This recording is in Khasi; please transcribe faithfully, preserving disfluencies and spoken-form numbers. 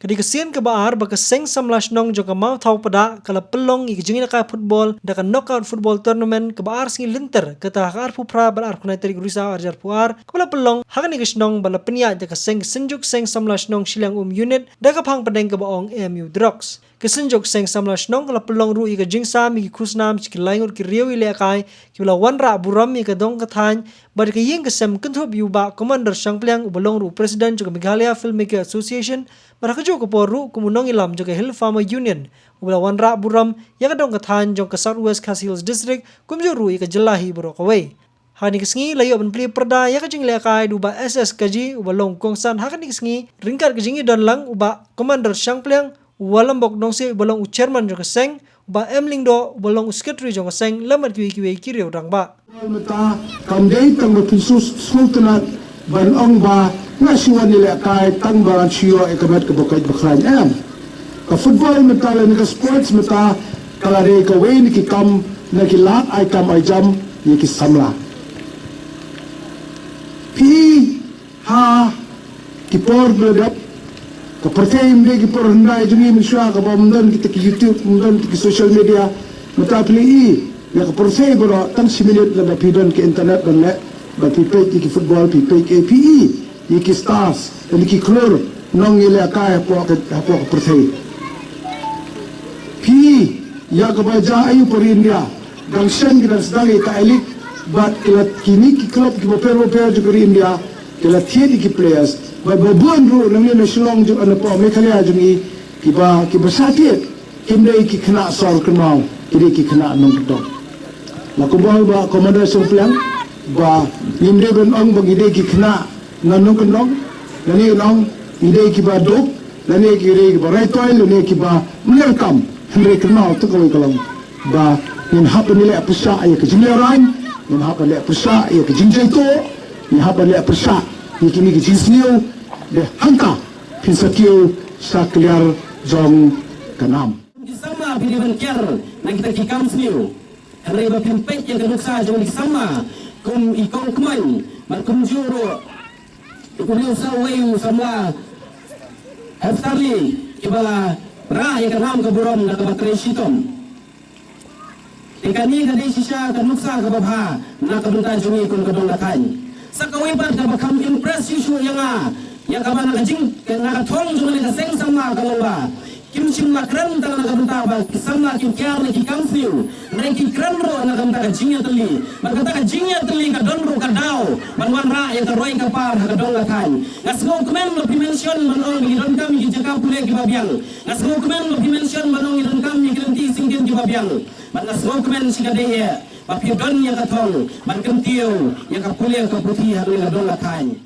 Ka dei ka sien kaba ar ba ka seng samla shnong jong ka Mawthaw Pdeng ka la pynlong ïa ka jingïalehkai football da ka knockout football tournament kaba ar sngi lynter, kata ha ka arphew phra bad arphew khyndai tarik u Risaw arhajar arphew ar, kaba la pynlong ha kane ka shnong bad la pynïaid da ka seng ka Synjuk Seng Samla Shnong Shiliang Um Unit da ka phang pdeng kaba ong M U Drugs. Ka Synjuk Seng Samla Shnong ka la pynlong ruh ïa ka jingsam ïa ki khusnam sha ki lai ngut ki riew ïalehkai kiba la wanrah burom ïa ka dong ka thaiñ bad ka ïing ka sem, kynthup ïa u Bah Commander Shangpliang uba long ruh u President jong ka Meghalaya Filmmaker Association, bad ha kajuh ka por ruh kum u nongïalam jong ka Hill Farmer Union uba la wanrah burom ïa ka dong ka thaiñ jong ka South West Khasi Hills District, kumjuh ruh ïa ka jylla hi baroh kawei. Ha kane ka sngi la ïoh ban plie pyrda ïa ka jingïalehkai da u Bah S S Kaji uba long u kongsan ha kane ka sngi, ryngkat ka jingïadon lang u Bah Commander Shangpliang, u Walambok Nongsiej uba long u chairman jong ka seng, u Bah M Lyngdoh uba long u secretary jong ka seng, lem bad kiwei kiwei ki riew rangbah. Mynta kam dei tang ba phin sngewtynnat ban ong ba nga shu wan ïalehkai tang ba ngan shu ïoh ïa ka met kaba koit ba khlaiñ, em. Ka football mynta lane ka sports mynta ka la dei kawei na ki kam, na ki lad ai kam ai jam ïa ki samla. Phi ha ki por ba la dep, ka pyrthei ym dei ki por hyndai jong ngi mynshuwa kaba ym don kita ki YouTube, ym don kita ki social media. Mynta phi la i ïa ka pyrthei baroh, tang shi minit lada phi don ki internet ban leh, ba phi peit ïa ki football, phi peit ïa, phi i ïa ki stars, ïa ki khlur nongïalehkai hapoh ka, hapoh ka pyrthei. Phi i ïa kaba jia aiu por India, dang shen ki dang sdang ïa ka I-League, bad ki la, kine ki club kiba pher ba pher jong ka ri India ki la thied ïa ki players, bad ba bun ruh nangne na Shillong jong, napoh Meghalaya jong ngi, kiba, kiba shah thied kim dei ki khynnah sor kynmaw, ki dei ki khynnah nongkyndong. La kumba ong Bah Commander Shangpliang ba ngim dei ban ong ba ngi dei ki khynnah na nongkyndong, lane ngi ong ngi dei kiba duk, lane ki dei kiba raitoi, lane kiba mane kam, hynrei kynmaw tang kawei ka long ba ngin hap ban ïaleh pyrshah ïa ka jinglehrain, ngin hap ban leh pyrshah ïa ka jingjaituh, ngin hap ban leh pyrshah ïa kine ki jingsniew, de hangta phin sa kiew sha kliar jong ka nam. Ki samla phi dei ban kiar na kita ki kam sniew. Hynrei ba phin peit ïa ka nuksa jong ki samla kum i Kong Kmaiñ, bad kumjuh ruh u Liu Sawei, u samla Heptarli, kiba la rah ïa ka nam ka burom da kaba trei shitom. Te kane ka dei shisha ka nuksa kaba bha na ka bynta jong ngi kum ka dong ka thaiñ. Sa kawei pat kaba kham impress shuh shuh ïa nga, ïa kaba na ka jing, na ka thong jong kane ka seng samla ka long ba kim shym la kren tang na ka bynta ba ki samla kim kiar na ki kam sniew, hynrei ki kren ruh na ka bynta ka jingïatylli. Bad kata ka jingïatylli ka don ruh ka daw ban wanrah ïa ka roi ka par ha ka dong ka thaiñ. Nga sngewkmen ba phi mention ban ong ba ngi donkam ïa ki jaka pule kiba biang. Nga sngewkmen ba phi mention ban ong ngi donkam ïa ki lynti syngkien kiba biang. Bad nga sngewkmen shikatdei eh ba phi don ïa ka thong ban kyntiew ïa ka pule ka puthi ha kane ka dong ka thaiñ.